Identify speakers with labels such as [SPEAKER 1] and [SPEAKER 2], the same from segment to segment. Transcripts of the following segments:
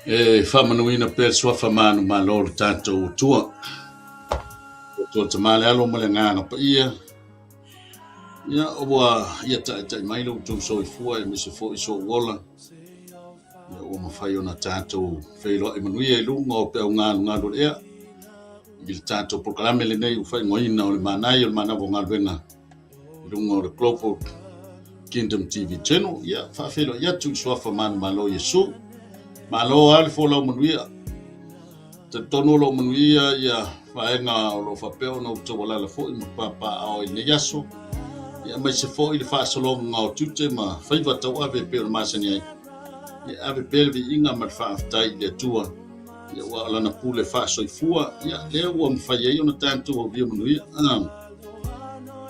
[SPEAKER 1] E faamanuina pea le suafa manumalo o le tatou Atua. Le Atua le Tama le Alo ma le Agaga Paia. Ia ua ia taitai mai lo outou soifua aemaise foi sou ola. Ia ua mafai ona tatou feiloai manuia i luga o peau galugalu o le ea. I le tatou polokalame lenei ua faaigoaina o le Manaia o le Manava o Galuega i luga o le Global Kingdom TV Channel. Ia, faafeiloai atu i suafa manumalo o Iesu. Malo lava le folau manuia. Talitonu o lo o manuia ia vaega o lo o faapea ona outou alaala foi ma papaaao i lenei aso. Ia, aemaise foi le faasologa o tiute ma faiva tauave e pei ona masani ai. Ia, ave pea le viiga ma le faafetai i le Atua. Ia, aua o Lana pule faasoifua, ia, lea ua mafai ai ona tatou aulia manuia.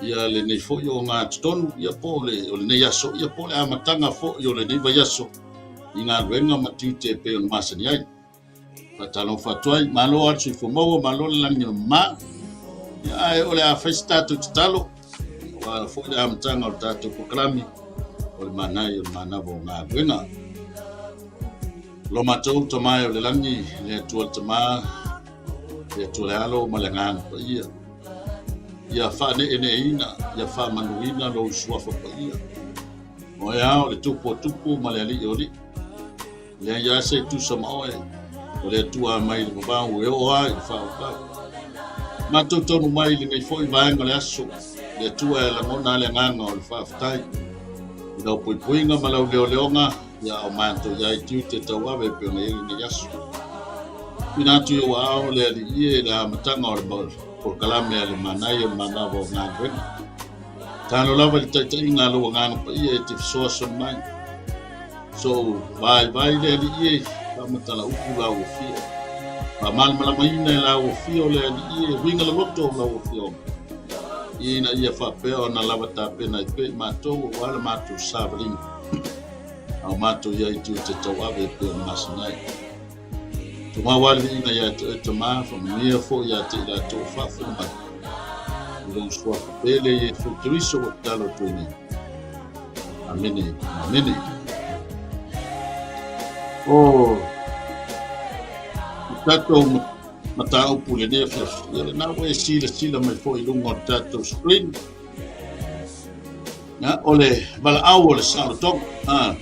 [SPEAKER 1] Ia lenei foi ogatotonu, ia po o le, o lenei aso, ia po o le amataga foi o lenei vaiaso i galuega ma tiute e pei ona masani ai. Faatalofa atu ai, malo lava le soifua maua, malo le lagi e mama. Ia, ae o le a fai se tatou tatalo, aua foi le amataga o le tatou polokalame o le manaia o le manava o galuega. Lo matou Tama e o le lagi, le Atua le Tama, le Atua le Alo ma le Agaga Paia. Ia faaneeneeina, ia faamanuina lou suafa paia. O oe lava o le Tupu o tupu ma le Alii o alii. Leai lava se tusa ma oe, o le Atua mai le vavau e oo lava i le faavavau. Matou taunuu mai i lenei foi vaega o le aso, le Atua e lagona lava le agaga o le faafetai i lau puipuiga ma lau leoleoga, ia o matou i ai tiute tauave e pei ona i ai lenei aso. Tuuina atu i ou aao le Alii e i le amataga o le polokalame a le Manaia o le Manava o Galuega. Talo lava i le taitaiga a lou Agaga Paia e te fesoasoani mai. Sou vaivai le Alii e, faamatala upu lau afio. Faamalamalamaina e lau afio le Alii e, uiga loloto o lau afioga. Ina ia faapea ona lava tapena ai pea i matou aua le matou savaliga. A o matou i ai tiute tauave e pei ona masani ai. Tumau lava le viiga ia te oe Tama, faamanuia foi ia te i latou o faafofoga mai. I lou suafa pele Iesu Keriso ua tatalo atu ai nei. Amene, amene. O tatou mataupu i lenei afiafi, ia lena ua e silasila mai foi i luga o le tatou screen. Ia, o le valaau o le saolotoga. Ah.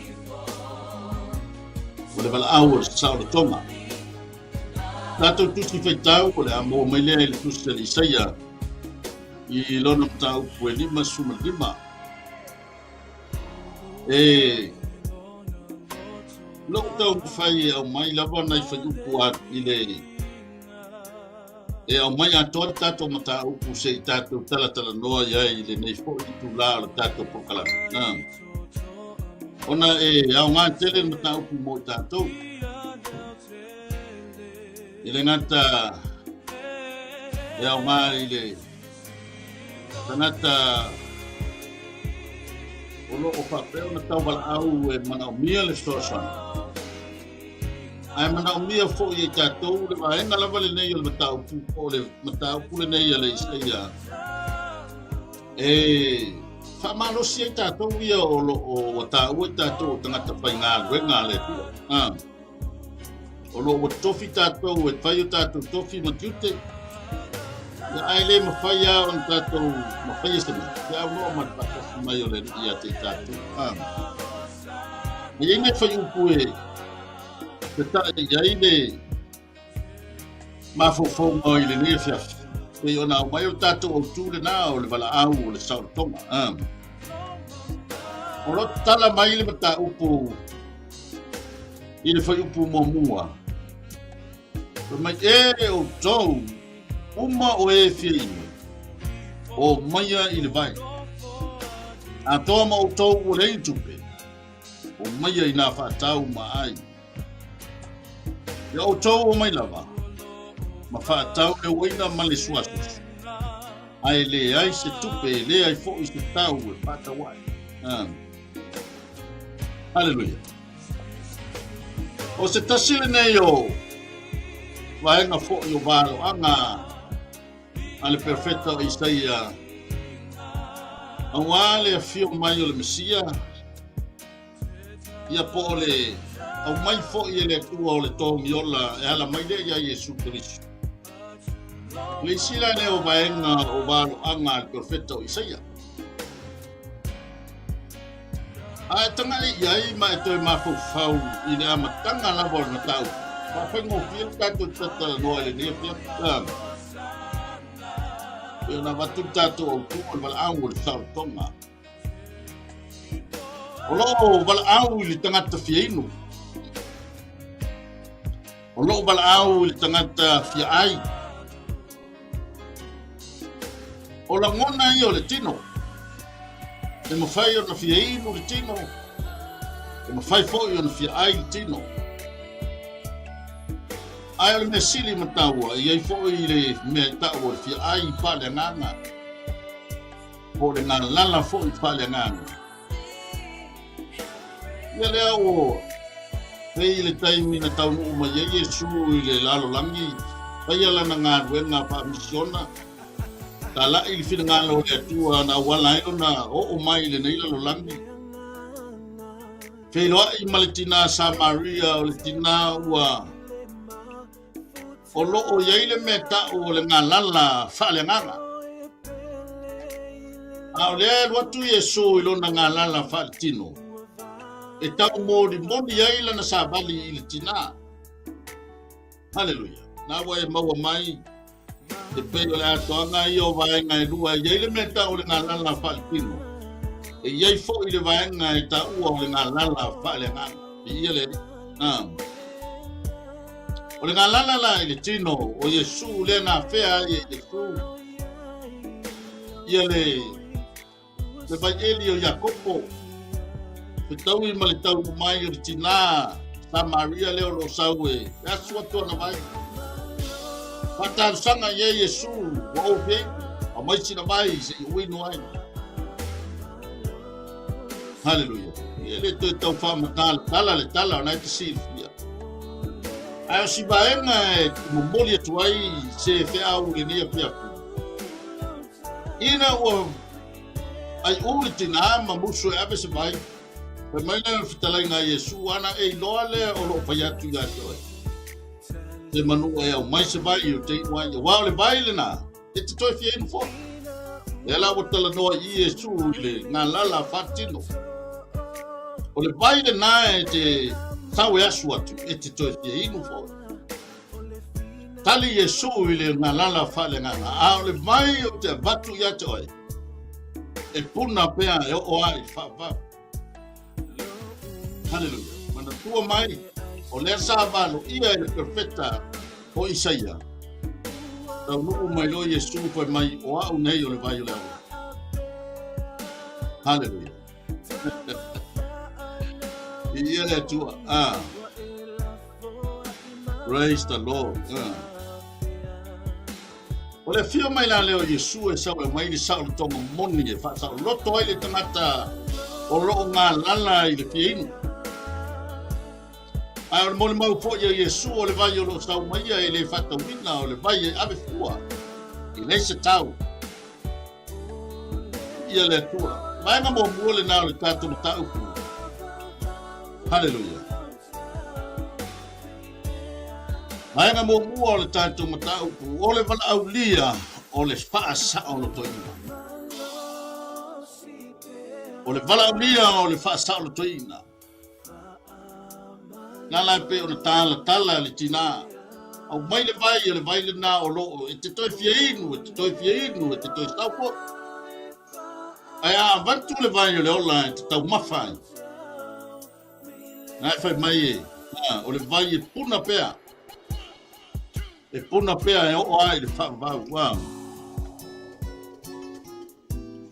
[SPEAKER 1] O le valaau o le saolotoga. Tatou tusi faitau o le a maua mai lea i le tusi a le Isaia i lona mataupu e 55. E lou taumafai e aumai lava nai fuaiupu a i le e aumai atoa le tatou mataupu se i tatou talatalanoa i ai i lenei foi itulā o le tatou polokalame. Ona e aoga tele le mataupu mo i tatou. E le gata e aoga i le tagata o lo o faapea ona tauvalaau e manaomia le fesoasoani. Ae manaomia foi e i tatou le vaega lava lenei o le mataupu po o le mataupu lenei a le Isaia e faamalosi ai tatou ia o lo o ua taua i tatou o tagata faigaluega a le Atua. Ah. O lo o ua tofi tatou e fai o tatou tofi ma tiute. Ia, ae le mafai lava ona tatou mafaia se mea. Pe aunoa ma le faatasi mai o le Alii ia te i tatou. Ah. E i ai nai fuaiupu e fetai i ai le mafaufauga i lenei afiafi. Pei ona aumai o le tatou autu lena o le valaau o le saolotoga. Ah. O lo o tatala mai le mataupu i le fuaiupu muamua. Fai mai, e outou uma o e fia inu, o maia i le vai. Atoa ma outou ua leai ni tupe, o maia i nā faatau ma ai. Ia outou o mai lava, ma faatau le uaina ma le suasoso, ae leai se tupe, e leai foi se tau e faatau ai. Ah. Haleluia. O se tasi lenei o vaega foi o valoaga a le perfeta o Isaia aua le afio mai o le Mesia, ia po o le Aumai foi e le Atua o le togi ola e ala mai lea iā Iesu Keriso. O le isi la lea o vaega o valoaga a le perofeta o Isaia. A e tagai i ai ma e toe mafaufau i le amataga lava o le mataupu, faafaigofie le tatou talatalanoa i lenei afiafi. Pei ona avatu le tatou autu o le valaau o le saolotoga. O lo o valaau i le tagata fia inu. O lo o valaau i le tagata fia ai. O lagona ia o le tino. E mafai ona fia inu le tino. E mafai foi ona fia ai le tino. Ae o le mea sili ma taua, e i ai foi le mea e tau o le fia ai faaleagaga. Po o le galala foi faaleagaga. Ia lea ua pei i le taimi na taunuu mai ai Iesu i le lalolagi, faia lana galuega faamisiona, talai le finagalo o le Atua na auala ai lona oo mai i lenei lalolagi. Feiloai ma le tinā Samaria, o le tinā ua o lo o i ai le mea tau o le galala faaleagaga. A o lea e alu atu Iesu i lona galala faaletino, e taumolimoli ai lana savali i le tinā. Haleluia! Na ua e maua mai e pei o le atoaga ia o vaega e lua, e i ai le mea tau o le galala faaletino, e i ai foi le vaega e taua o le galala faaleagaga. Viia le Alii. Ah. O le galala la i le tino o Iesu lea na afea ai e Iesu ia le le vaieli o Iakopo fetaui ma le taunu mai o le tinā Samaria lea o lo o sau e asu atu ana vai. Faatalosaga i ai Iesu ua ou fia inu, aumai sina vai se i ou inu ai. Haleluia. E le toe tau faamatala le tala, o na e te silafia. Ae o si vaega e momoli atu ai se feau i lenei afiafi. Ina ua aiʻū le tinā ma musu e ave se vai, fai mai lea o le fetalaiga a Iesu, ana e iloa lea o lo o fai atu ia te oe. Te manu e aumai se vai ou te inu ai. Aua o le vai lena, e te toe fia inu foi. Lea la ua talanoa i Iesu i le galala faatino. O le vai lena e te sau e asu atu, e te toe fia inu foi. Tali Iesu i le galala faaleagaga, a o le vai ou te avatu ia te oe, e puna pea e oo ai i le faavavau. Haleluia. Manatua mai, o lea sa valoia e le perofeta o Isaia. Taunuu mai loa Iesu fai mai, o au nei o le vai o le ola. Haleluia. Ia le Atua. Ah. Praise the Lord. Ah. O le afio mai la lea o Iesu e sau e aumai le saolotoga moni e faasaoloto ai le tagata o lo o galala i le fia inu. Ae o le molimau foi a Iesu o le vai o lo o sau mai ia e le faatauina, o le vai e ave fua e leai se tau. Ia le Atua. Vaega muamua lena o le tatou mataupu. Haleluia. Vaega muamua o le tatou mataupu, o le valaaulia o le faasaolotoina. O le valaaulia o le faasaolotoina. Na la e pei ona talatala le tinā. Aumai le vai, o le vai lena o lo o e te toe fia inu, e te toe fia inu, e te toe sau foi. Ae a avatu le vai o le ola e te taumafa ai. Na e fai mai e, o le vai e puna pea. E puna pea e oo ai i le faavavau. Ua.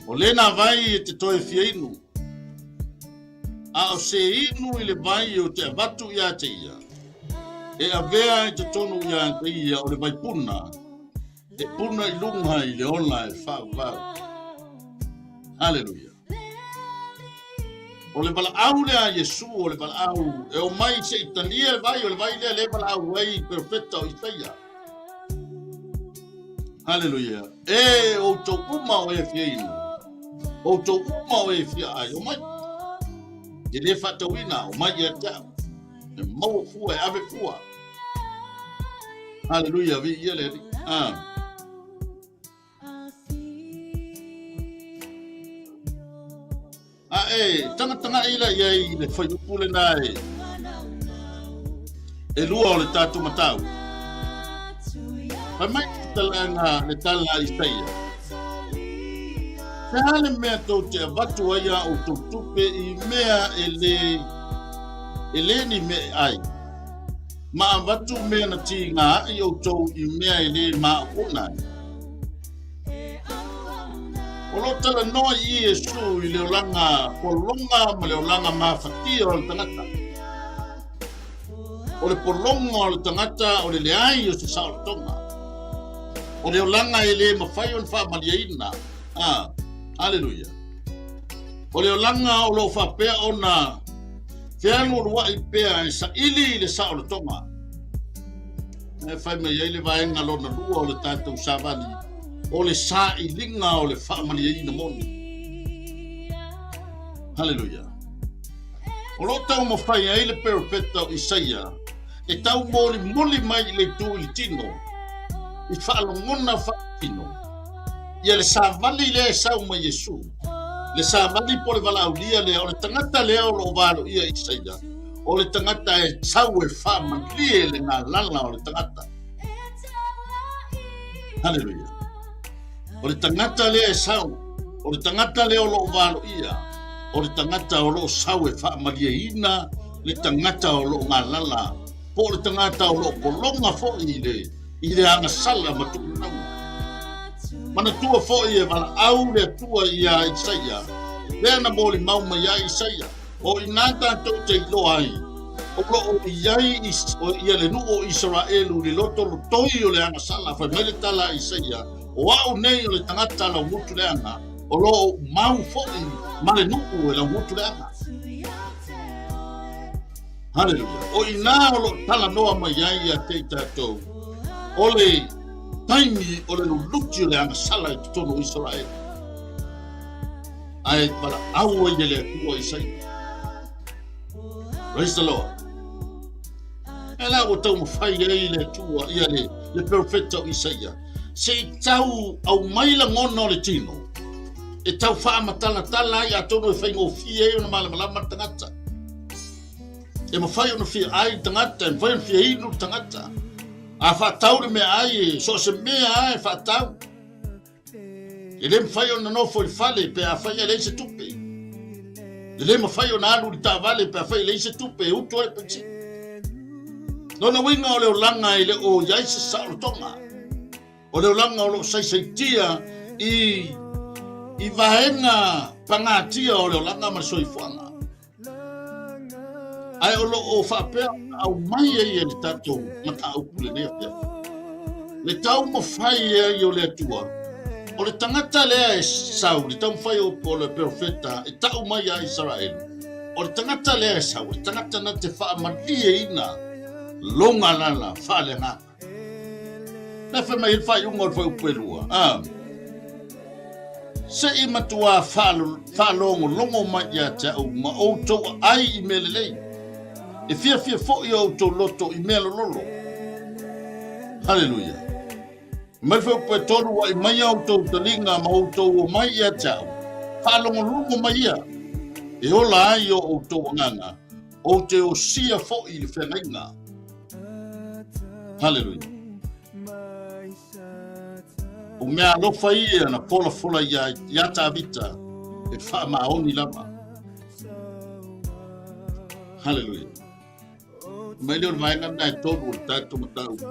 [SPEAKER 1] O lena vai e te toe fia inu. A o se inu i le vai o te avatu ia te ia, e avea i totonu ia te ia o le vai puna, e puna i luga i le ola e faavavau. Haleluia. O le valaau lea a Iesu, o le valaau e omai se i talia le vai, o le vai lea le valaau ai perofeta o Isaia. Haleluia. E outou uma o e fia inu, outou uma o e fia ai, omai. E le faatauina, omai ia te au. E maua fua, e ave fua. Haleluia, viia le Alii. Ah. A e tagatagai la i ai i le fuaiupu lena e e lua o le tatou mataupu. Fai mai le talaga le tala a Isaia. Se a le mea tou te avatu ai a outou tupe i mea e le e le ni mea e ai, ma avatu mea na tiga ai outou i mea e le maoona ai. O lo o talanoa i Iesu i le olaga pologa ma le olaga mafatia o le tagata. O le pologa o le tagata o le leai o se saolotoga. O le olaga e le mafai ona faamalieina. Ah, aleluia. O le olaga o lo o faapea ona fealualuai pea e saili i le saolotoga. E fai mai ai le vaega lona lua o le tatou savali, o le sailiga o le faamalieina moni. Haleluia. O lo o taumafai ai le perofeta o Isaia e taumolimoli mai i le itu i le tino, i faalogona faatino, ia le savali lea e sau mai Iesu, le savali po o le valaaulia lea, o le tagata lea o lo o valoia Isaia, o le tagata e sau e faamalie le galala o le tagata. Haleluia. O le tagata lea e sau, o le tagata lea o lo o valoia, o le tagata o lo o sau e faamalieina le tagata o lo o galala, po o le tagata o lo o pologa foi i le, i le agasala ma tuunauna. Manatua foi e valaau le Atua iā Isaia, lea na molimau mai ai Isaia, O i ina tatou te iloa ai, o lo o i ai ia le nuu o Isaraelu i le loto lotoi o le agasala, fai mai le tala a Isaia, O au nei o le tagata laugutu leaga, o lo o mau foi ma le nuu e laugutu leaga. Haleluia. O i ina o lo o talanoa mai ai ia te i tatou, o le taimi o le luluti o le agasala i totonu o Isaraelu. Ae valaau ai e le Atua Isaia. Praise the Lord. E la ua taumafai ai le Atua ia le, le perofeta o Isaia. Se i tau aumai lagona o le tino, e tau faamatalatala ai atonu e faigofie ai ona malamalama le tagata. E mafai ona fia ai le tagata, e mafai ona fia inu le tagata. A faatau le mea ai, e so o se mea lava e faatau. E le mafai ona nofo i le fale pe afai e leai se tupe. E le mafai ona alu i le taavale pe afai e leai se tupe e utu ai le penisini. Lona uiga o le olaga e le o i ai se saolotoga. O le olaga o lo o saisaitia i, i vaega pagatia o le olaga ma le soifuaga. Ae o lo o faapea ona aumai ai e le tatou mataupu lenei afiafi. Le taumafai ai o le Atua, o le tagata lea e sau, le taumafai o le perofeta e tau mai ia Isaraelu, o le tagata lea e sau, o le tagata na te faamalieina lona alala faaleagaga. Na fai mai ai le faaiuga o le fuaiupu e lua, a Se i matuā faalogologo mai ia te au ma outou aai i mea lelei, e fiafia foi o outou loto i mea lololo. Haleluia. Mai le fuaiupu e tolu, Uaʻi mai a outou taliga ma outou omai ia te au, faalogologo mai ia, e ola ai o outou agaga, ou te osia foi i le feagaiga. Haleluia. O mea alofa ia na folafola ia, ia Tavita e faamaoni lava. Haleluia. Mai lea o le vaega lena e tolu o le tatou mataupu.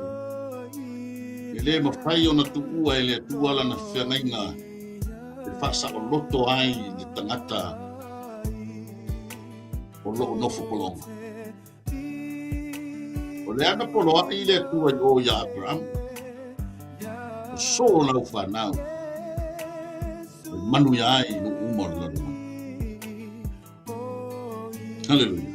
[SPEAKER 1] E le mafai ona tuua e le Atua lana feagaiga e faasaoloto ai le tagata o lo o nofo pologa. O le ana poloaʻi le Atua i o iā Aperama. O so lau whanau. O manuia ai nuu uma o le lalolagi. Haleluia.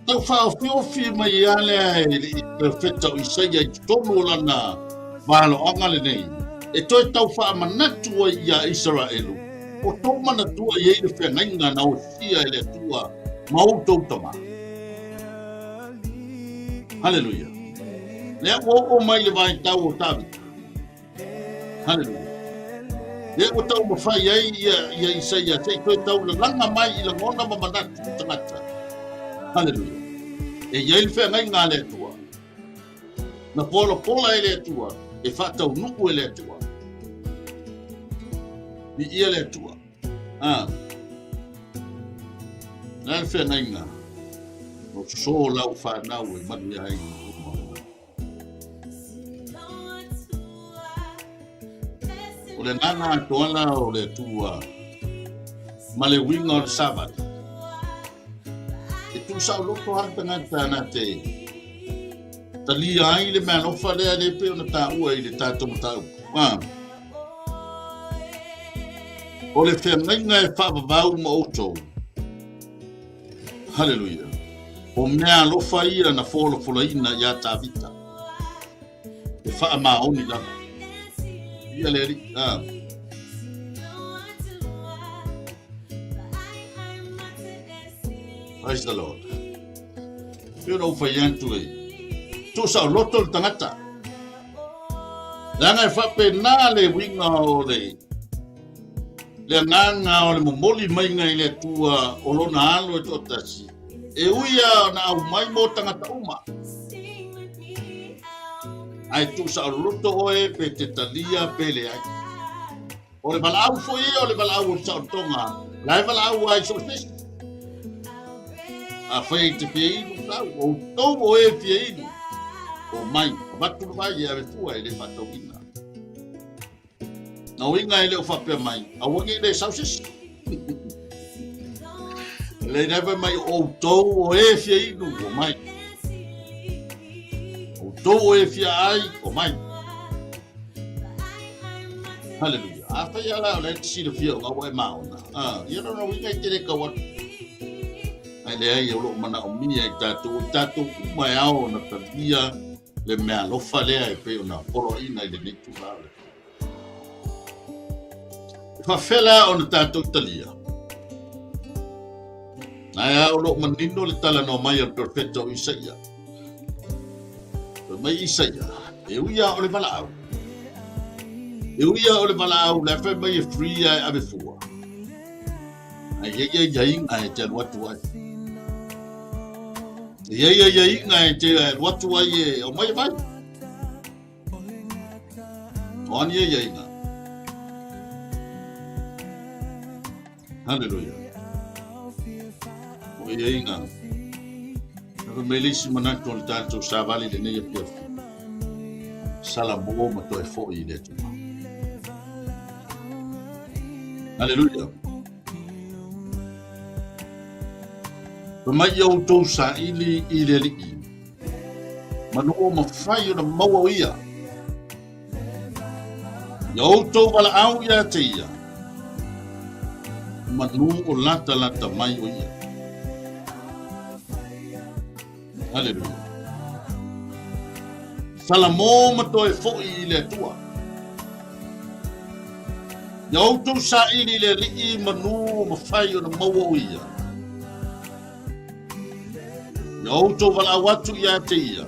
[SPEAKER 1] Tau whaofiofi mai ia lea e le profeta o Isaia i totonu o lana valoaga lenei, e toe tau whaamanatu ai ia Isaraelu, o tō manatua i ai le feagaiga na osia e le Atua ma outou tama. Haleluia. Lea ua oo mai le vaitau o Tavita. Haleluia. Lea ua taumafai ai ia, ia Isaia se i toe taulalaga mai i lagona ma manatu o tagata. Haleluia. E i ai le feagaiga a le Atua. Na polapola e le Atua, e faataunuu e le Atua. Viia le Atua. Ah. Na le feagaiga. O sosō lau whānau e manuia ai i uma. O le agaga atoa la o le Atua ma le uiga o le Savali. E tuusaoloto lava le tagata na te talia ai le meaalofa lea le pei ona taua i le tatou mataupu. Ah. O le feagaiga e faavavau ma outou. Haleluia. O mea alofa ia na folafolaina iā Tavita. E faamaoni lava. Ia le Alii. Ah. Praise the Lord. Pei ona ou fai atu e tuusaoloto le tagata. Leaga e faapena le uiga o le le agaga o le momoli maiga i le Atua o lona alo e toatasi, e ui lava ona aumai mo tagata uma. Ae tuusaoloto oe pe te talia pe leai. O le valaau foi ia o le valaau o le saolotoga, la e valaau ai so o se isi. Afai e te fia inu tau, o outou o e fia inu, omai, avatu le vai e ave fua e le faatauina. Na uiga e le o faapea mai, aua nei le sau se isi. Le never mai o outou o e fia inu, omai. Outou o e fia ai, omai. Haleluia. Afai lava la o la e te silafia o ua e maona. Ah, ia lona uiga e te le kau atu. Ae leai o lo o manaomia i tatou, o tatou uma e ao ona talia le meaalofa lea e pei ona poloaiina i lenei itula o le E faafefea la ona tatou talia? Ae a o lo o manino le talanoa mai a le perofeta o Isaia. Fai mai Isaia, e ui lava o le valaau. E ui lava o le valaau, la e fai mai e free lava e ave fua. Ae i ai aiaiga e te alu atu ai. E i ai aiaiga e te alu atu ai e aumai e vai. O a ni aiaiga? Haleluia. O aiaiga. Na fai mai le isi manatu o le tatou savali lenei afiafi. Salamo ma toe foi i le Atua. Haleluia. Fai mai ia outou saili i le Alii. Manu o mafai ona maua o ia. Ia outou valaau ia te ia. Manu o latalata mai o ia. Haleluia. Salamo ma toe foi i le Atua. Ia outou saili i le Alii manu o mafai ona maua o ia. Ia outou valaau atu ia te ia,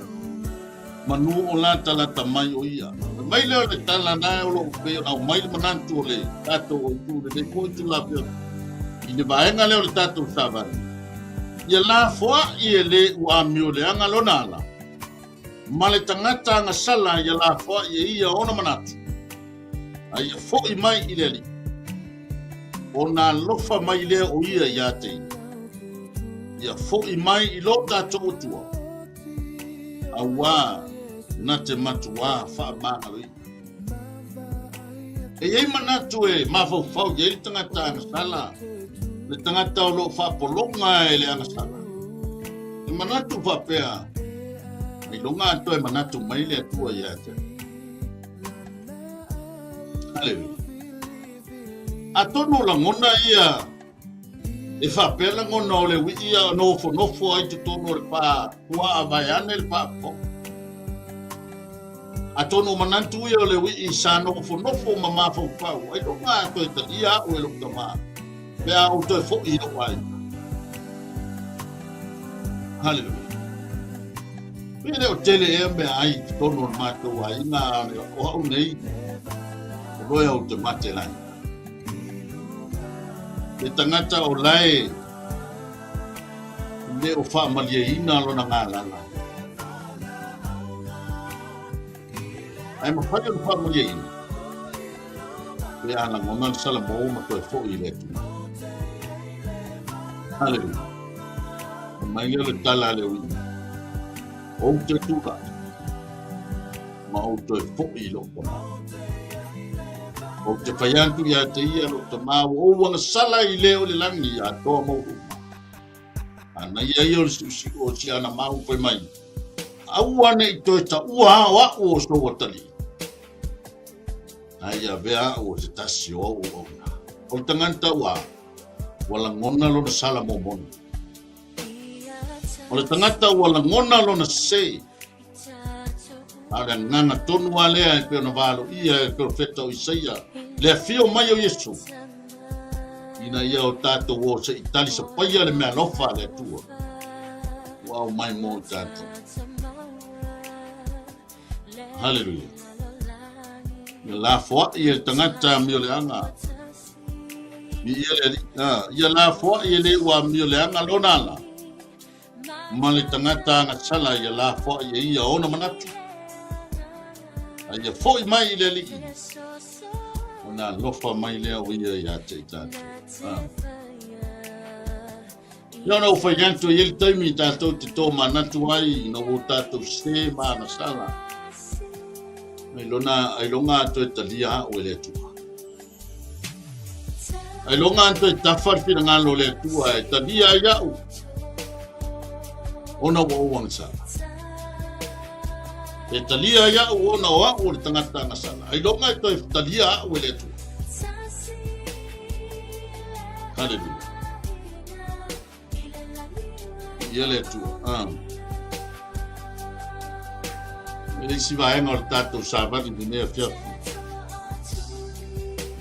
[SPEAKER 1] manu o latalata mai o ia. Fai mai lea o le tala na o lo o pei ona aumai le manatu o le tatou o itu lenei foi itula afiafi i le vaega lea o le tatou savali. Ia lafoai e le ua amioleaga lona ala, ma le tagata agasala ia lafoai e ia ona manatu, a ia foi mai i le Alii, ona alofa mai lea o ia ia te ia. Ia foi mai i lo tatou Atua, auā na te matuā faamagaloina. E i ai manatu e mafaufau i ai le tagata agasala, le tagata o lo o faapologa e le agasala. E manatu faapea, ailoga a toe manatu mai le Atua ia te au. Haleluia. Atonu o lagona ia e faapea lagona o le uii ia nofonofo ai totonu o le pā puaa vaeane le pā po. Atonu o manatu ia o le uii sa nofonofo ma mafaufau ailoga a toe talia au e lou tama pe a ou toe foi i lou aiga. Haleluia. Pe le o tele ea meaai i totonu o le matou aiga o au nei, o loe ou te mate lai. Le tagata o lae le o faamalieina lona galala. Ae mafai ona faamalieina pe a lagona le salamo ma toe foi i le Atua. Haleluia. Mai lea o le tala a le uiga. Ou te tulai ma ou toe foi i lou tama. Ou te fai atu ia te ia lou tama, ua ou agasala i le o le lagi atoa ma ou uma. Anaia ia o le siusiu o si ana mau fai mai, aua ne i toe taua o a'u o sou atalii. Ae ia avea a'u o se tasi o au auauna. O le tagata ua ua lagona lona sala momoni. O le tagata ua lagona lona sese. A o le agaga tonu lava lea e pei ona valoia e le perofeta o Isaia, le afio mai o Iesu, ina ia o tatou o se i talisapaia le meaalofa a le Atua ua aumai mo i tatou. Haleluia. Ia lafoai e le tagata amioleaga. Ia le alii. Ah, ia lafoai e le ua amioleaga lona ala. Ma le tagata agasala ia lafoai e ia ona manatu. A ia foi mai i le Alii, ona alofa mai lea o ia ia te i tatou. Ah. Ia ona ou fai atu e i ai le taimi tatou te tōmanatu ai ina ua tatou sē ma agasala. Ailoga, ailoga a toe talia a'u e le Atua. Ailoga a toe tafa le finagalo o le Atua e talia ai a'u ona ua ou agasala. E talia ai a'u ona o a'u o le tagata agasala. Ailoga e toe talia a'u e le Atua. Haleluia. Ia le Atua. Ah. E le isi vaega o le tatou savali lenei afiafi.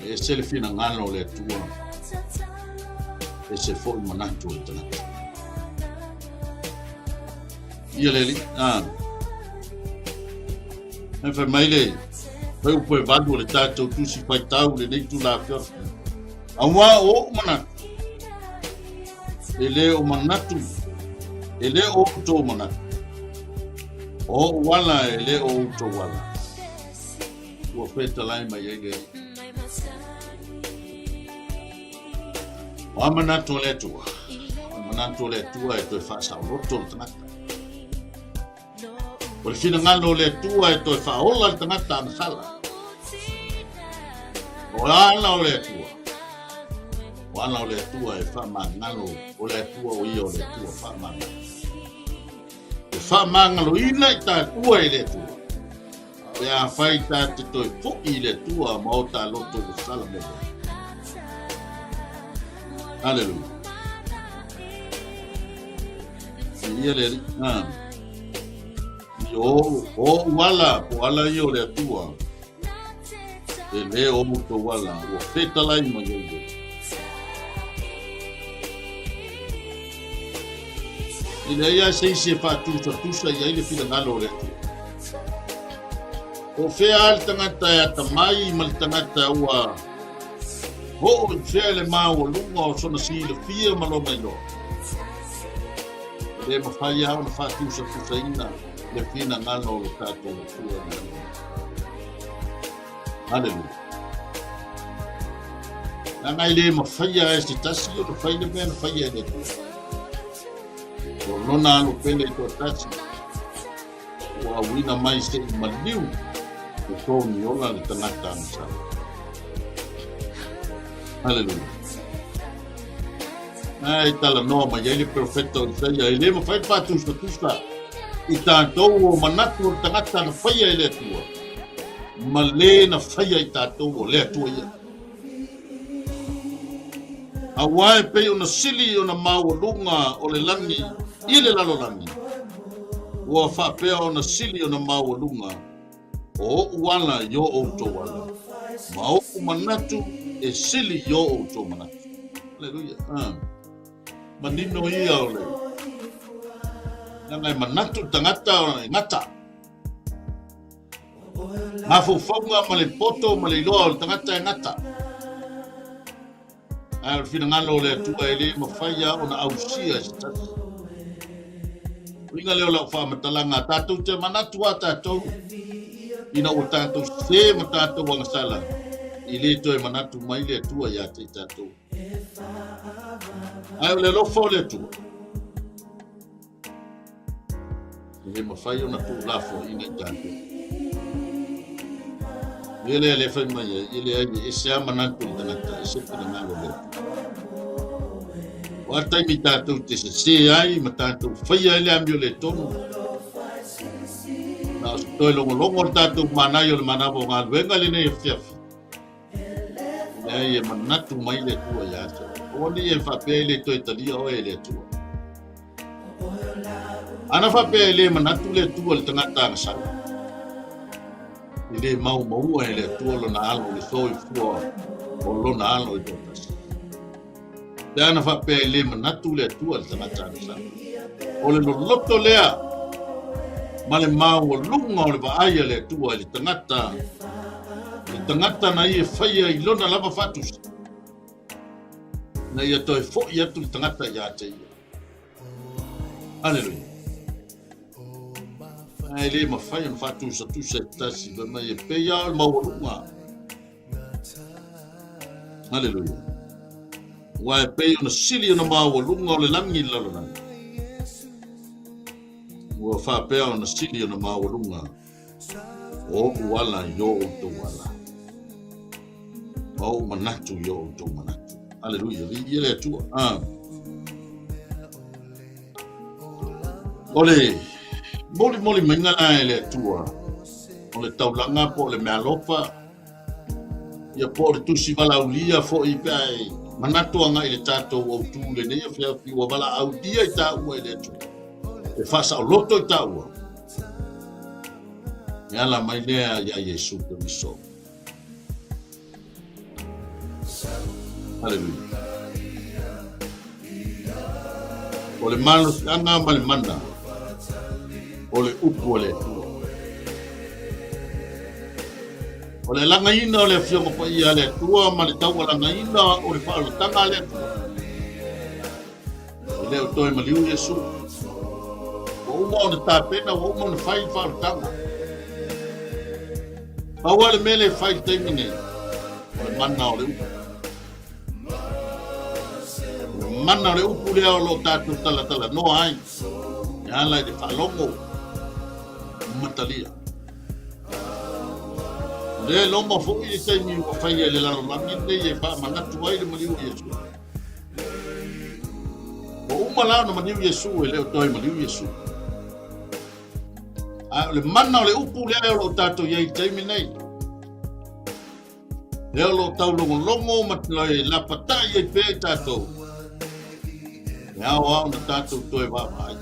[SPEAKER 1] E ese le finagalo o le Atua. Ese foi manatu o le tagata. Ia le Alii. Ah. E fai mai le fai upu e valu o le tatou tusi faitau lenei itula afiafi. Auā o ou manatu, e le o manatu, e le o outou manatu. O ou ala e le o outou ala. Ua fetalai mai ai le Alii. O a manatu o le Atua? O le manatu o le Atua e toe faasaoloto le tagata. O le finagalo o le Atua e toe faaola le tagata agasala. O ala o le Atua. O ala o le Atua e faamagalo, o le Atua o ia o le Atua faamagalo. E faamagaloina i tatua e le Atua. Pe afai ta te toe foi i le Atua ma o ta loto ua sala mo moe. Haleluia. Ia le Alii. Ah. I o, o uala, po ala ia o le Atua. E le o outou ala, ua fetalai mai ai le. E leai lava se isi e faatusatusa i ai le finagalo o le Atua. Po o fea lava le tagata e atamai ma le tagata ua oo i fea le maualuga o sona silafia ma lona iloa. E le mafai lava ona faatusatusaina le finagalo o lo tatou Atua i le lagi. Haleluia. Leaga e le mafaia e se tasi ona fai le mea na faia e le Atua. O lona alo pele toatasi ua auina mai se i maliu e togi ola le tagata agasala. Haleluia. Ai talanoa mai ai le perofeta o Isaia, e le mafai le faatusatusa i tatou o manatu o le tagata na faia e le Atua, ma le na faia i tatou o le Atua ia. Auā e pei ona sili ona maualuga o le lagi i le lalolagi, ua faapea ona sili ona maualuga o oʻu ala i o outou ala, ma oʻu manatu e sili i o outou manatu. Aleluia. Ah. Manino ia o le. Leaga e manatu le tagata e gata. Mafaufauga ma le poto ma le iloa o le tagata e gata. Ae o le finagalo o le Atua e le mafai lava ona ausia e se tasi. Uiga lea o lau faamatalaga, tatou te manatu lava tatou ina ua tatou sese ma tatou agasala, i le toe manatu mai le Atua ia te i tatou. Ae o le alofa o le Atua, E le mafai ona tuulafoaiina i tatou. Ia lea le fai mai ai, ia leai, e ese lava manatu o le tagata, ese le finagalo o le Atua. O a taimi tatou te sese ai ma tatou faia ai le amio le tonu, na o se toe logologo o le tatou manaia o le manava o galuega lenei afiafi, Leai, e manatu mai le Atua ia te oe. Aua ne i e faapea e le toe talia oe e le Atua. Ana faapea e le manatu le Atua i le tagata agasala, e le maumaua e le Atua lona alo i le soifua o lona alo e toatasi. Pe ana faapea e le manatu le Atua i le tagata agasala. O le loloto lea ma le maualuga o le vaai a le Atua i le tagata, le tagata na ia faia i lona lava faatusa, na ia toe fo'i atu le tagata ia te ia. Aleluia. Ae le mafai ona faatusatusa e tasi, fai mai e pei lava o le maualuga. Aleluia. Aua e pei ona sili ona maualuga o le lagi i le lalolagi, ua faapea ona sili ona maualuga o ou ala i o outou ala, ma ou manatu i o outou manatu. Aleluia. Viia le Atua. Ah. O le molimoli maiga la e le Atua, o le taulaga po o le meaalofa, ia po o le tusi valaaulia foi pe a e manatu agai i le tatou autu lenei afiafi ua valaaulia i taua e le Atua, e faasaoloto i taua, e ala mai lea ia Iesu Keriso. Haleluia. O le malosiaga ma le mana o le upu a le Atua. O le alagaina o le Afioga Paia a le Atua ma le taualagaina o le faaolataga a le Atua. E le o toe maliu Iesu. Ua uma ona tapena, ua uma ona fai le faaolataga. Pau lava le mea lea e fai i le taimi nei, o le mana o le upu. O le mana o le upu lea o lo o tatou talatalanoa ai, e ala i le faalogo matalia. O lea e loma foi le taimi ua faia i le lalolagi lenei e faamanatu ai le maliu o Iesu. Ua uma la ona maliu Iesu, e le o toe maliu Iesu. A o le mana o le upu lea o lo o tatou i ai i le taimi nei. Lea o lo o taulogologo ma le lapatai ai pea i tatou. E ao lava ona tatou toe vaavaai.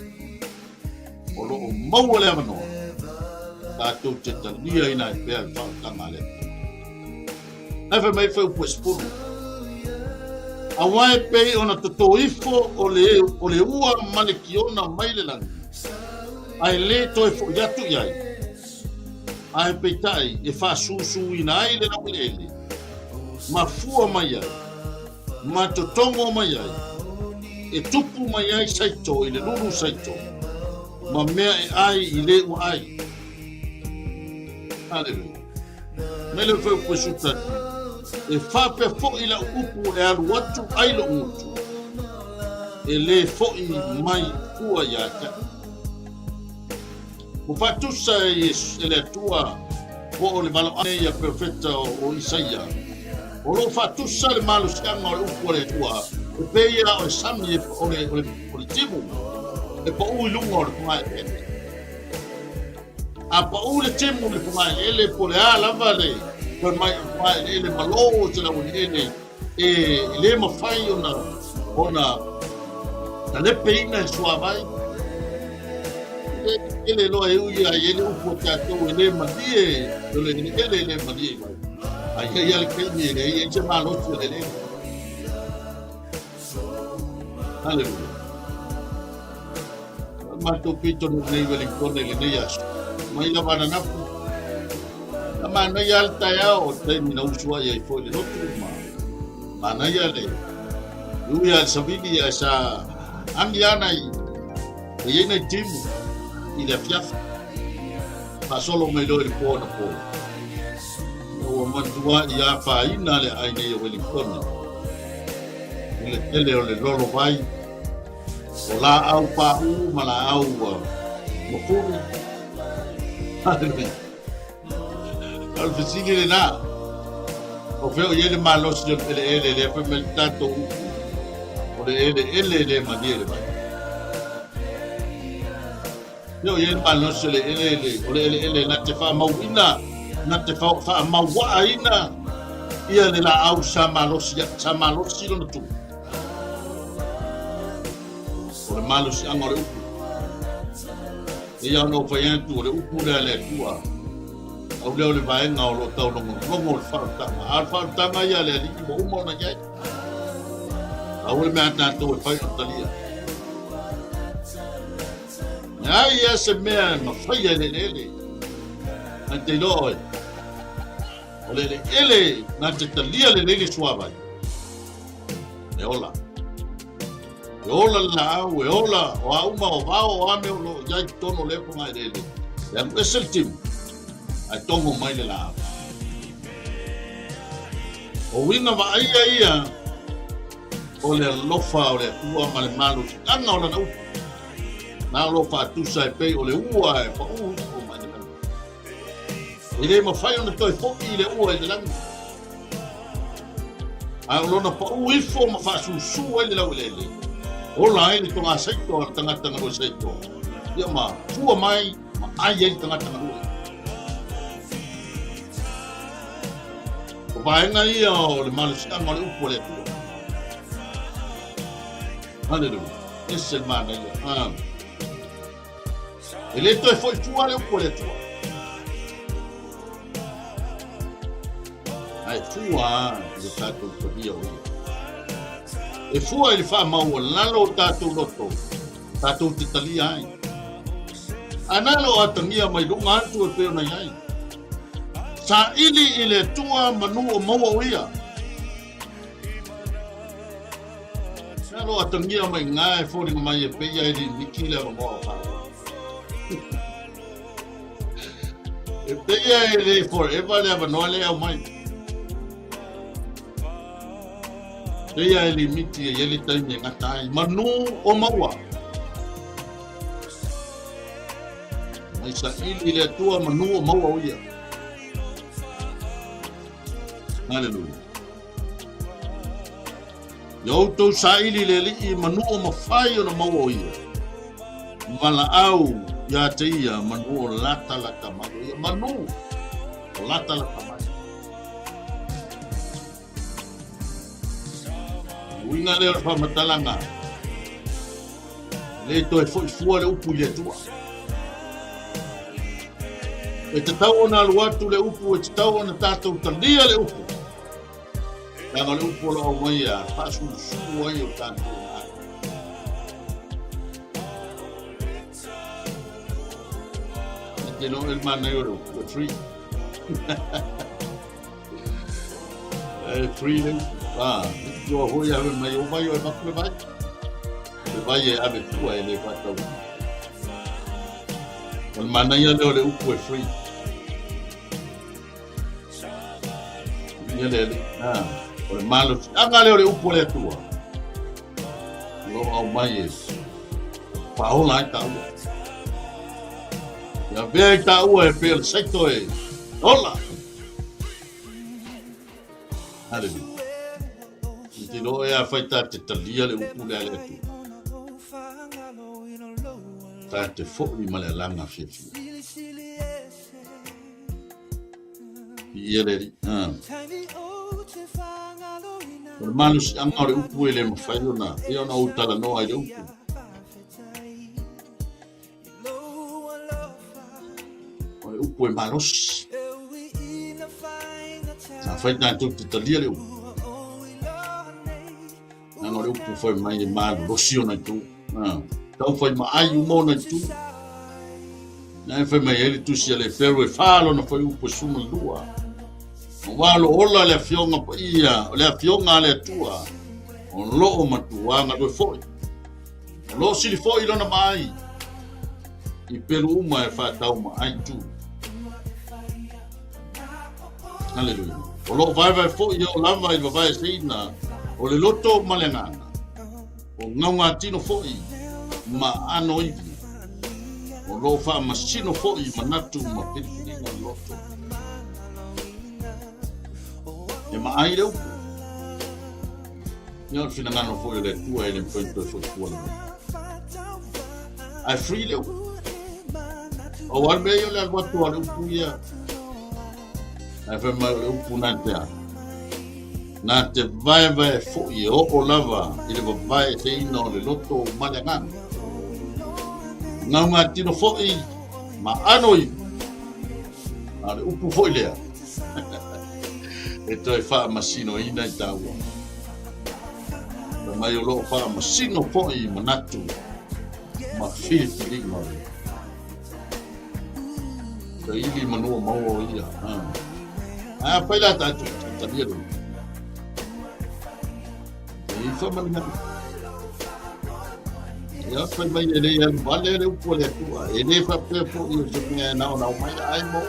[SPEAKER 1] O lo o maua le avanoa, tatou te taliaina ai pea le faautaga a le Atua. Ae fai mai fuaiupu e 10. Aua e pei ona toto ifo o le, o le ua ma le kiona mai le lagi, ae le toe fo'i atu i ai, ae peitai e faasusuina ai le laueleele, ma fua mai ai, ma totogo mai ai, e tupu mai ai saito i le lulu saito, ma mea e ai i le ua ai. Haleluia. Mai le fuaiupu e 11. E faapea foi lau upu e alu atu ai lou gutu, e le fo'i mai fua ia te au. Ua faatusa e le Atua po o le valoaga nei a perofeta o Isaia, o lo o faatusa le malosiaga o le upu a le Atua e pei lava o le sami o le timu e pau i luga o le fogaeleele. A pau le timu i le fogaeleele po o le a lava le fai mai o le fogaeleele malo o se laueleele e le mafai ona talepeina e le suavai, e tele loa e ui a i ai le upu a tatou e le malie, o le eleele e le malie i vai. A i ai lava le taimi e leai ai se malosi o le eleele. Haleluia. matou pito nei Wellington i lenei aso. Mai lava ananafi. Na manaia le taeao o le taimi na usu ai ai foi le lotu ma manaia le ui a le savili ae sa agi ana i e i ai nai timu i le afiafi faasolo mai loa i le po anapo. Ua matuai afaina le aai nei o Wellington i le tele o le lolovai o laau paʻū ma laau mafuli. Hallelujah. O le fesili lenā, o fea o i ai le malosi o le eleele lea fai mai le tatou upu, o le eleele e le malie i le vai. Fea o i ai le malosi o le eleele, o le eleele na te faamauina, na te faamauaaina ia le laau sa malosi, sa malosi lona tu. O le malosiaga o le upu. Eia ona ou fai atu, o le upu lea a le Atua, au lea o le vaega o lo o taulogologo o le faaolataga. A o le faaolataga ia a le Alii ua uma ona i ai. Aua le mea a tatou e fai o talia. Leai ia se mea e mafaia i le eleele. Ae te iloa oe, o le eleele na te talia lelei le suavai. E ola. E ola le laau, e ola o a uma o vao o a mea o lo o i ai i totonu o lea fogaeleele. E alu ese le timu, ae togo mai le laau. O uiga vaaia ia o le alofa o le Atua ma le malosiaga o lana upu. Na o lo o faatusa e pei o le ua e paū ifo mai le lagi. E le mafai ona toe foʻi le ua i le lagi. Ae o lona paū ifo ma faasusū ai le laueleele, ola ai le toga saito a le tagata galue saito, ia ma fua mai ma ai ai le tagata galue. O vaega ia o le malosiaga o le upu a le Atua. Haleluia. Ese le manaia. Ah. E le toe foi fua le upu a le Atua. Ae fua i le tatou talia o ia. E fua i le faamaualalo o tatou loto, tatou te talia ai. A na lo atagia mai luga atu e pei ona i ai. Saili i le Atua manu o maua o ia. Na lo atagia mai ngā e foliga mai e peia e limiti le avanoa o tāua. E peia e le forever le avanoa le au mai. Peia e limiti e i ai le taimi e gata ai. Manu o maua. Mai saili le Atua manu o maua o ia. Hallelujah. Ia outou saili i le Alii manu o mafai ona maua o ia. Valaau ia te ia manu o latalata mai o ia. Manu o latalata mai. Uiga lea o le faamatalaga. E le toe foi fua le upu i le Atua. E tatau ona alu atu le upu, e tatau ona tatou talia le upu. Leaga o le upu o lo o aumaia, faasulusulu ai o tatou naau. E te iloa le manaia o le upu, e free. E free le upu. Ah, iloa foi ave mai o vai o e mapu le vai. Le vai e ave fua e le faatau. O le manaia lea o le upu e free. Ia le Alii. Ah, o le malosiaga lea o le upu a le Atua. O lo o aumai e faaola ai taua. Ia avea ai taua e pei o le saito e ola. Hallelujah. I te iloa e afai ta te talia le upu lea a le Atua. Ta te foi ma le alaga fiafia. Ia le Alii. Ah. O le malosiaga o le upu e le mafai ona, e ona ou talanoa i le upu. O le upu e malosi. Afai tatou te talia le upu. Leaga o le upu fai mai e malolosi ona itu. Ah. Taufai maai uma ona itu. Na e fai mai ai le tusi a le Efero e fa lona fuaiupu e 12. Aua o lo o ola le Afioga Paia, o le Afioga a le Atua, o lo o matua galue foi. O lo o sili foi lona maai i pelu uma e faatau maai itu. Haleluia. O lo o vaevae foi e oo lava i le vavaeseina o le loto ma le agaga. O gaugatino foi ma aano ivi. O lo o faamasino foi manatu ma filifiliga o le loto. E maai le upu. Ia o le finagalo foi o le Atua e le mafai ona toe foi fua le mea. Ae free le upu. Pau lava le mea ia o le alu atu a le upu ia. Ae fai mai o le upu na te a. Na te vaevae foi e oo lava i le vavaeseina o le loto ma le agaga. Gaugatino foi ma ano ivi. A o le upu foi lea e toe faamasinoina i taua. Fai mai o lo o faamasino foi manatu ma filifiliga o le Saili manua maua o ia. Ae afai la tatou talia le E i whamanina. Ia fai mai e le alu vale le upu a le Atua. E le faapea foi o se mea e nao nao mai ai mo.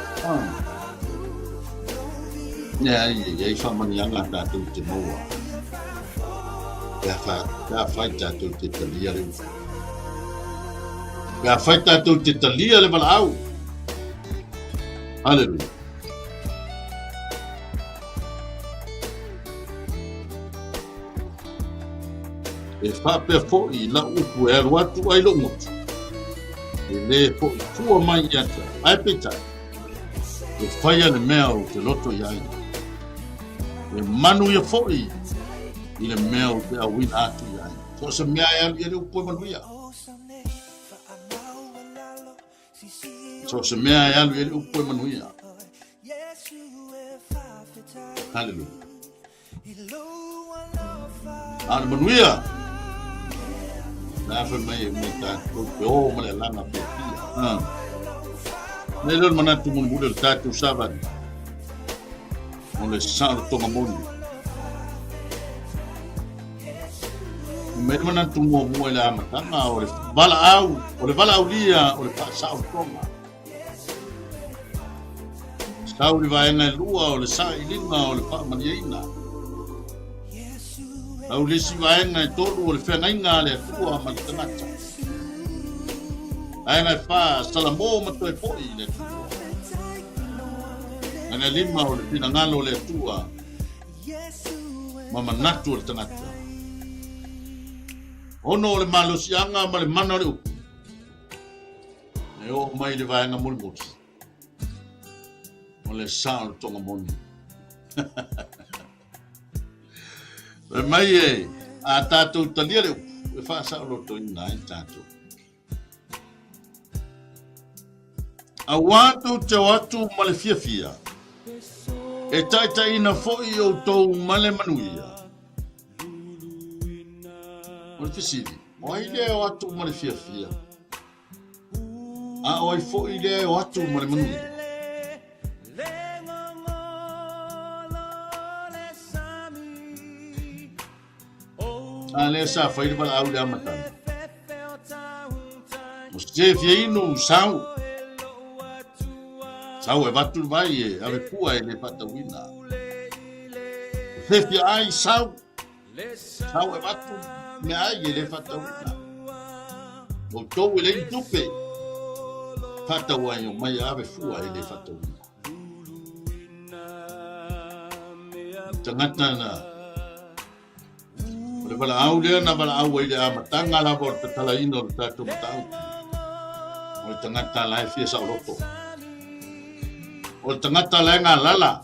[SPEAKER 1] Ia ai e iai whamanianga tatou te maua. Pe a wha, pe a whai tatou te talia le upu. Pe a whai tatou te talia le valaau. Hallelujah. E faapea foi lau upu e alu atu ai lou motu, e lē foi fua mai ia te au. Ae peitai, e faia le mea ou te loto i ai, e manuia foi i le mea ou te auina atu i ai. So o se mea e alu i ai le upu e manuia. So o se mea e alu i ai le upu e manuia. Hallelujah. A o le manuia, na fai mai e mai tatou te o ma le alaga fiafia. Ah. Nei lea o le manatu mulimuli o le tatou savali, o le saolotoga moni. Mai le manatu muamua i le amataga o le valaau, o le valaaulia o le faasaolotoga. Sau i le vaega e lua o le sailiga o le faamalieina. Sau le isi vaega e tolu o le feagaiga a le Atua ma le tagata. Vaega e fa, Salamo ma toe foi i le Atua. Vaega e lima o le finagalo o le Atua ma manatu o le tagata. Ono o le malosiaga ma le mana o le upu. E oo mai le vaega mulimuli, o le saolotoga moni. Fai mai e, a tatou talia le upu, e faasaolotoina ai tatou. Auā tou te o atu ma le fiafia, e taitaiina foi outou ma le manuia. O le fesili, o ai lea e o atu ma le fiafia? A o ai foi lea e o atu ma le manuia? A lea sa fai le valaau i le amataga. O se fia inu sau. Sau e avatu le vai e ave pua e le faatauina. O se fia ai sau. Sau e avatu meaai e le faatauina. Outou e leai ni tupe, faatau ai omai e ave fua e le faatauina. Tagata na o le valaau lea na valaau ai le amataga lava o le tatalaina o le tatou mataupu. O le tagata la e fia saoloto. O le tagata la e galala.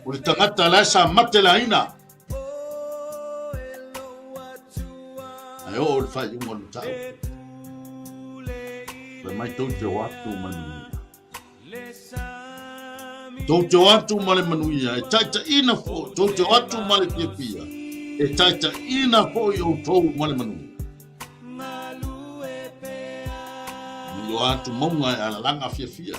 [SPEAKER 1] O le tagata la e sa mate laina. Ae oo i le faaiuga o le mataupu. Fai mai tou te o atu ma le manuia. Tou te o atu ma le manuia, e taitaiina foi, tou te o atu ma le fiafia, e taitaiina foi outou ma le manuia. o atu mauga e alalaga fiafia.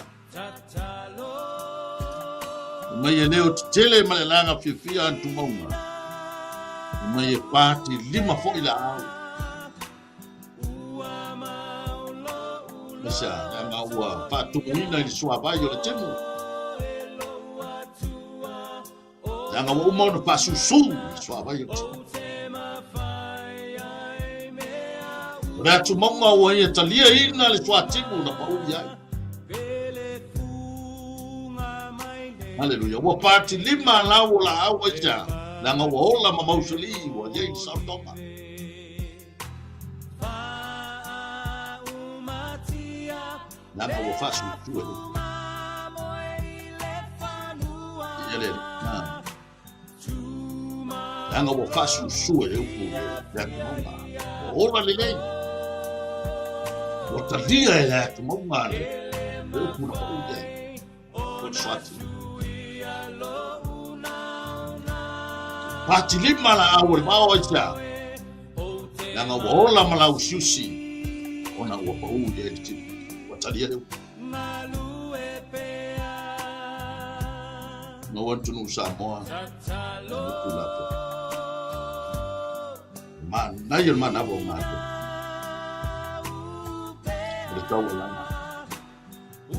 [SPEAKER 1] Mai e leo tetele ma le alaga fiafia atu mauga. Mai e pati lima foi la au. Aisea? Leaga ua faatumuina i le suavai o le timu. Leaga ua uma ona faasusu i le suavai o le timu. O le atumauga ua ia taliaina le suatimu na pau i ai. Haleluia. Ua patilima lau o laau aisea? Leaga ua ola ma mausali ua i ai le saotoga. Leaga ua faasuatua le Ia le na. Leaga ua faasuasua e upu le atumauga. Ua ola lelei. Ua talia e le atumauga le upu na pau i ai. O le suati. Patilima la au o le vao aisea. Leaga ua ola ma lausiusi ona ua pau i ai le tino. Ua talia le upu. Na ua atunuu Samoa, na upu latou. Manaia le manava o matou. O le taualaga.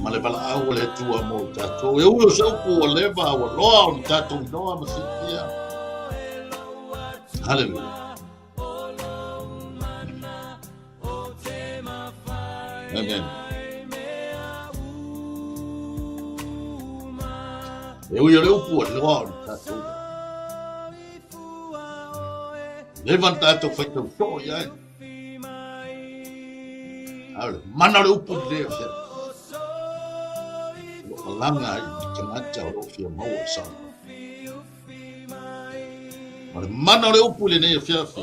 [SPEAKER 1] Ma le valaau o le Atua mo i tatou. E ui o se upu ua leva, ua loa ona tatou iloa ma silafia. Haleluia. Amen. E ui o le upu ua loa ona tatou iloa. Leva ona tatou faitau soo i ai. A o le mana o le upu lenei o fea. O lo o alaga i tagata o lo o fia maua i saoa. O le mana o le upu lenei afiafi,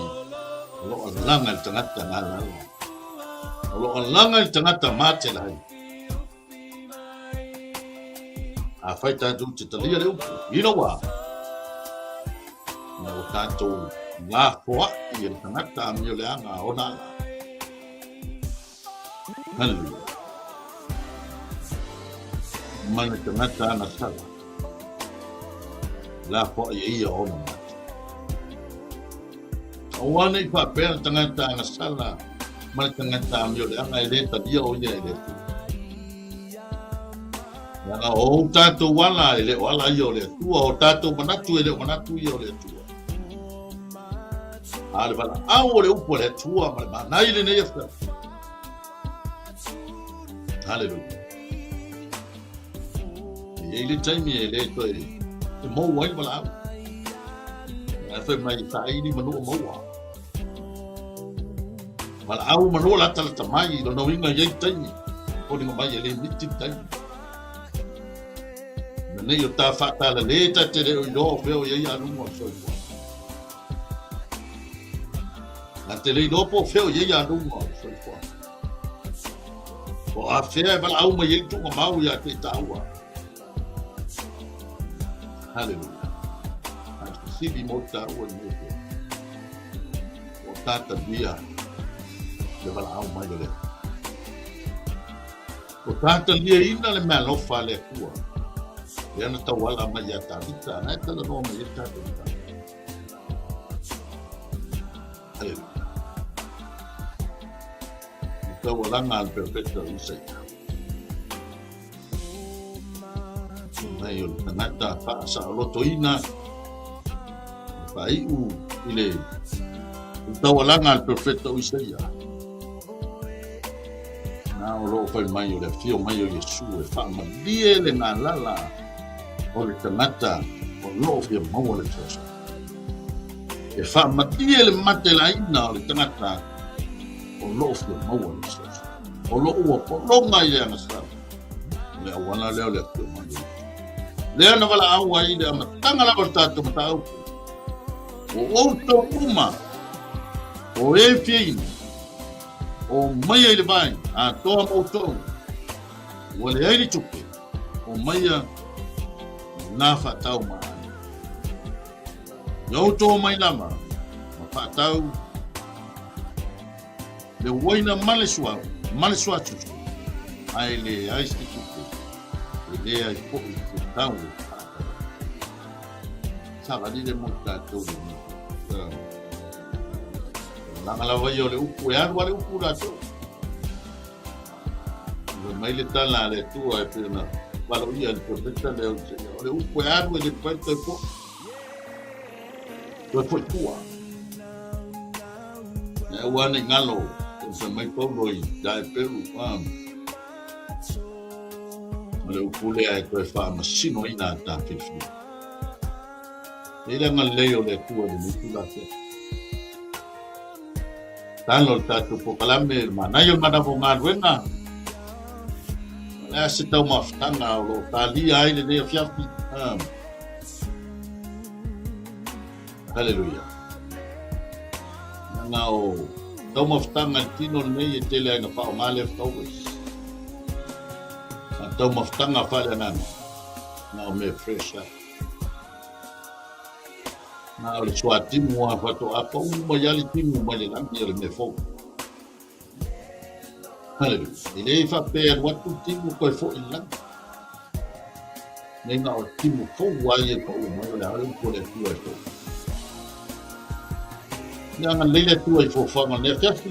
[SPEAKER 1] o lo o alaga i le tagata galala. O lo o alaga i le tagata matelai. Afai tatou te talia le upu, i lou wā, ina ua tatou lafoai e le tagata amioleaga ona ala. Haleluia. Mai le tagata ana sala, lafoai e ia ona mate. Aua ne i faapea le tagata agasala ma le tagata amioleaga e lē talia o ia e le Atua. Leaga o ou tatou ala e le o ala ia o le Atua, o tatou manatu e le o manatu ia o le Atua. A o le valaau o le upu a le Atua ma le manai lenei afiafi. Haleluia. E i ai le taimi e le toe e mou ai le valaau. Ae fai mai saili manua maua. Valaau manua latalata mai, lona uiga i ai taimi. Foliga mai e le miti le taimi. Ina nei o ta faatalale ta te le o iloa o fea o i ai aluga o le soifua. Na te le iloa po o fea o i ai aluga o le soifua. O afea e valaau mai ai tuugamau ia te i tāua. Haleluia. A fesili mo tāua i nei pō. O tātalia le valaau mai o le Atua. O tātaliaina le mealofa a le Atua. Lea na tauala mai ia Tavita, na e talanoa mai ai tatou i Tavita. Haleluia. Le taualaga a le perofeta o Isaia. Mai o le tagata faasaolotoina le faaiu i le taualaga a le perofeta o Isaia. Na o lo o fai mai o le afio mai o Iesu e faamalie le galala o le tagata o lo o fia maua le fesoasoani. E faamalie le matelaina o le tagata o lo o fia maua le fesoasoani. O lo o ua pologa i le agasala. O le auala lea o le afio mai o Iesu. Lea na valaau ai i le amataga lava o le tatou mataupu. O outou uma, o e fia inu, o maia i le vai, atoa ma outou, ua leai le tupe, o maia na faatau ma ai. Ia outou omai lava, ma faatau le uaina ma le suau, ma le suatutu. Ae leai se tupe, e leai foi se tau e faatau ai. Savalile mo tatou lenei. Tulaga lava ia o le upu, e alu a le upu latou. Fai mai le tala a le Atua e pei ona valoia e le profeta lea o Isaia, o le upu e alu e le mafai ona toe foi. Toe foi tua. E aua ne i galo, fai mai Paulo i ia Eperu, o le upu lea e toe faamasinoina a ta filifiliga. E i le agalelei o le Atua i lenei itula afiafi. Talo le tatou polokalame le manaia o le manawa o galuega. O le a se taumafataga o lo o talia ai lenei afiafi. Haleluia. Leaga o taumafataga i le tino lenei e tele ai na faaaoga leftovers. A taumafataga faaleagaga, na o mea fresh lava. Na o le suatimu lava faatoa pau mai lava le timu mai le lagi o le mea fou. Haleluia. E le faapea e alu atu le timu toe foi i le lagi. Nei na o le timu fou lava ia e pau mai o le a le upu a le Atua e fou. Ia agalelei le Atua i foafoaga o lenei afiafi.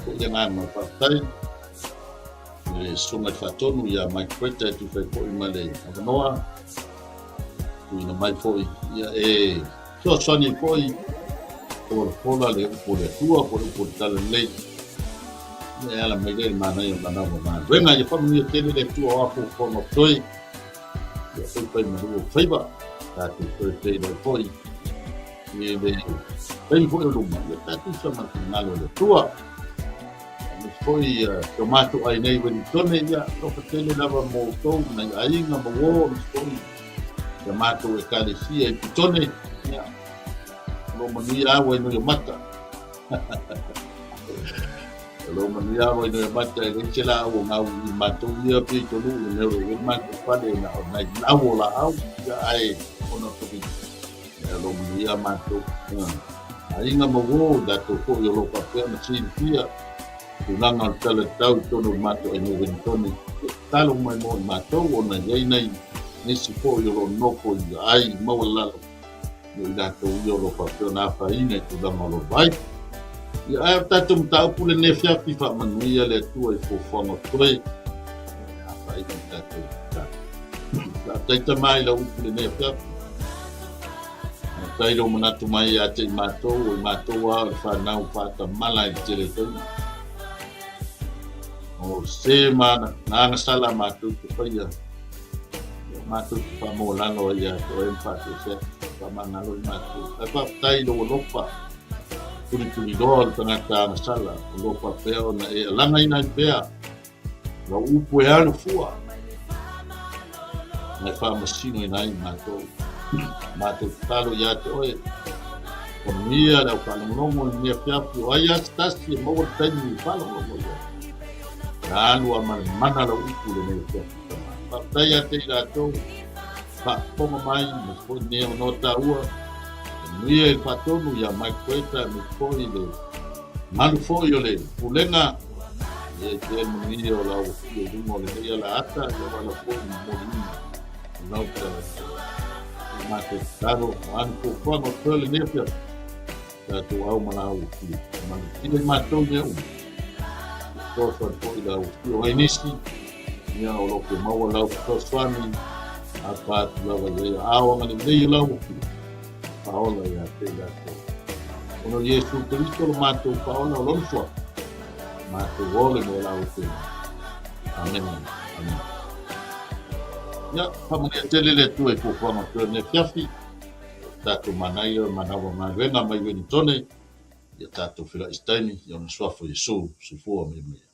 [SPEAKER 1] Foi le agaga o le faafetai. I le susuga i le Faatonu ia Mike Bretta e tusa ai foi ma le avanoa tuuina mai foi ia e fesoasoani ai foi polapola le upu o le Atua po o le upu o le Talalelei ia e ala mai lea i le manaia o manawa galuega. Ia faamanuia tele le Atua o a fuafuaga o totoe ia faifai malu o faiva tatou toe feiloai foi i le taimi foi o luma ia tatou sama finagalo o le Atua. Aemaise foi si o matou aiga i Wellingtone, ia, alofa tele lava mo outou, nai aiga ma uo, aemaise foi ia matou ekalesia i Petone, ia, o lo o manuia lava ua inoi o mata. O lo o manuia lava ua inoi o mata, e leai se laau o gau i matou ia pei tonu i mea o lo o i ai le matou fale na o nai lau o laau, ia, ae ona o Koviti. Ia, o lo o manuia matou. Ia. Aiga ma uo, i latou foi o lo o faapea ona silafia tulaga o le tala tatau i totonu o le matou aiga o Wellingtone. Ia, tatalo mai mo i matou ona e i ai nai nisi foi o lo o nofo i aai maualalo, ia i latou ia o lo o faapea ona afaina i tulaga o lo o vai. Ia, ae o le tatou mataupu lenei afiafi, faamanuia le Atua i fuafuaga o totoe, ia, afaina i tatou tatalo. Faafetai Tama i lau upu lenei afiafi. Faafetai lou manatu mai ia te i matou, o i matou lava o le fanau faatamala i le tele o taimi. O se ma na agasala matou te faia, ia matou te faamaualalo ai ia te oe ma faatoesea, faamagalo i matou. Ae faafetai i lou alofa, tulituliloa o le tagata agasala, o lo o faapea ona e alagaina ai pea Lau upu e alu fua, na e faamasinoina ai matou. Matou tatalo ia te oe, manuia le au faalogologo i lenei afiafi, o ai lava se tasi e maua le taimi e faalogologo i ai. Ia alu a ma le mana lau upu i lenei afiafi. Faafetai ia te i latou, faafofoga mai, aemaise foi lenei avanoa taua. Manuia i le faatonu ia Mike Poeta, aemaise foi le malu foi o le Pulega. Ia i pea le manuia o lau afio i luga o lenei alaata, ia aua lava foi le momoliina o lau talatala. O matou tatalo, o a ni fuafuaga o totoe o lenei afiafi, tatou au ma lau afio. Malutia i matou mea uma. Fesoasoani foi lau afio ai nisi, ia o lo o fia maua lau fesoasoani, apa atu lava i ai aao agalelei o lau afio. Faaola ia te i latou. Ona o Iesu Keriso lo matou faaola o lona suafa, matou ole mo la outou. Amene. Amene. Ia, faamanuia tele le Atua i fuafuaga o totoe lenei afiafi. Tatou manaia o le manawa galuega mai Wellingtone. Ia tatou feiloai i se taimi, i ona suafa o Iesu. Soifua ma ia manuia.